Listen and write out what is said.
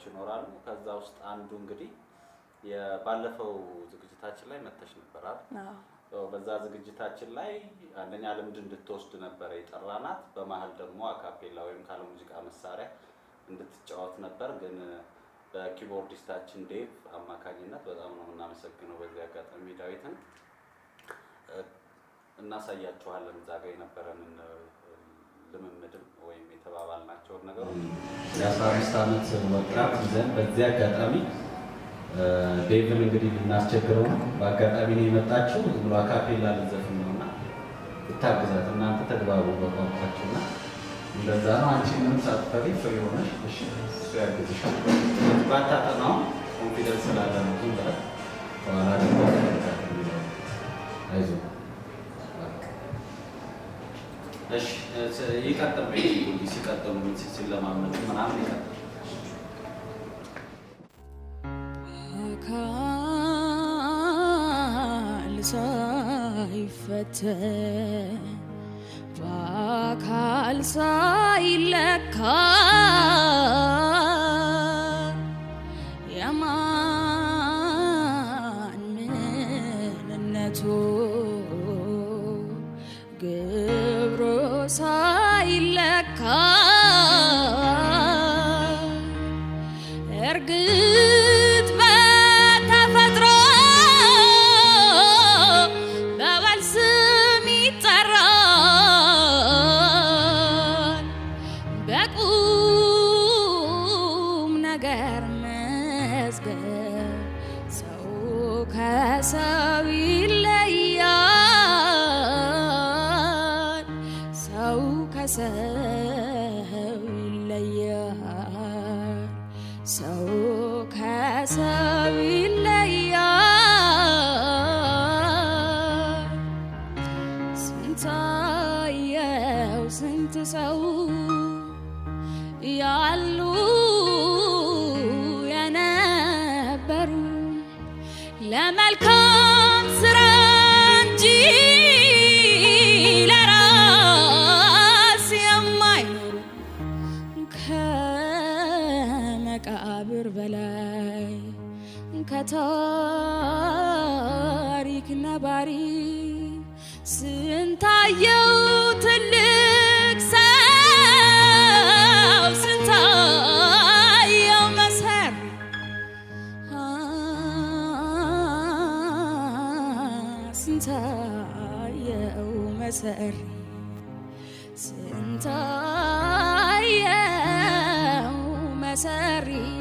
ይኖራሉ። ከዛ ውስጥ አንዱ እንግዲህ ባለፈው ዝግጅታችን ላይ መተሽ ነበር አይደል? በዛ ዝግጅታችን ላይ አንደኛ ልምድ እንድትወስድ ነበረ የጠራናት። በመሀል ደግሞ አካፔላ ወይም ካለ ሙዚቃ መሳሪያ እንድትጫወት ነበር። ግን በ keyboardist ኣችን ዴቭ አማካኝነት በጣም ነው የምናመሰግነው። በዚህ አጋጣሚ ዳዊትን እናሳያችኋለን እዛ ጋ የነበረንን ልምምድም ወይም የተባባልናቸውን ነገሮች። የ15 ዓመት ወጣት ይዘን በዚህ አጋጣሚ ዴቭን እንግዲህ ልናስቸግረው ነው። በአጋጣሚ ነው የመጣችው። ዝም ብሎ አካፔላ ልዘፍን ነው እና ብታግዛት እናንተ ተግባቡ በቋንቋችሁና እንደዛ ነው። አንቺ ምንም ሳትፈሪ free ሆነሽ እሺ፣ እሱ ያግዝሻል። ባታጠናው confidence ስላለ ነው ዝም ብለህ በኋላ ደግሞ የሚለው አይዞህ። እሺ ይቀጥል። ሲቀጥሉ ሲለማመዱ ምናምን ይቀጥል። አካል ሳይፈተን በአካል ሳይለካ የማን ምንነቱ ግብሩ ሳይለካ እርግጥ በተፈጥሮ በበል ስም ይጠራል፣ በቁም ነገር መዝገብ ሰው ከሰው ይለያል፣ ሰው ከሰው ይለያል፣ ሰው ከሰው ይለያል። ስንታየው ስንት ሰው ያሉ የነበሩ ለመልካም ስራ እንጂ ለራስ የማይኖሩ ከመቃብር በላይ ከታሪክ ነባሪ ስንታየው ትልቅ ሰው ስንታየው መሰሪ ስንታየው መሰሪ ስንታየው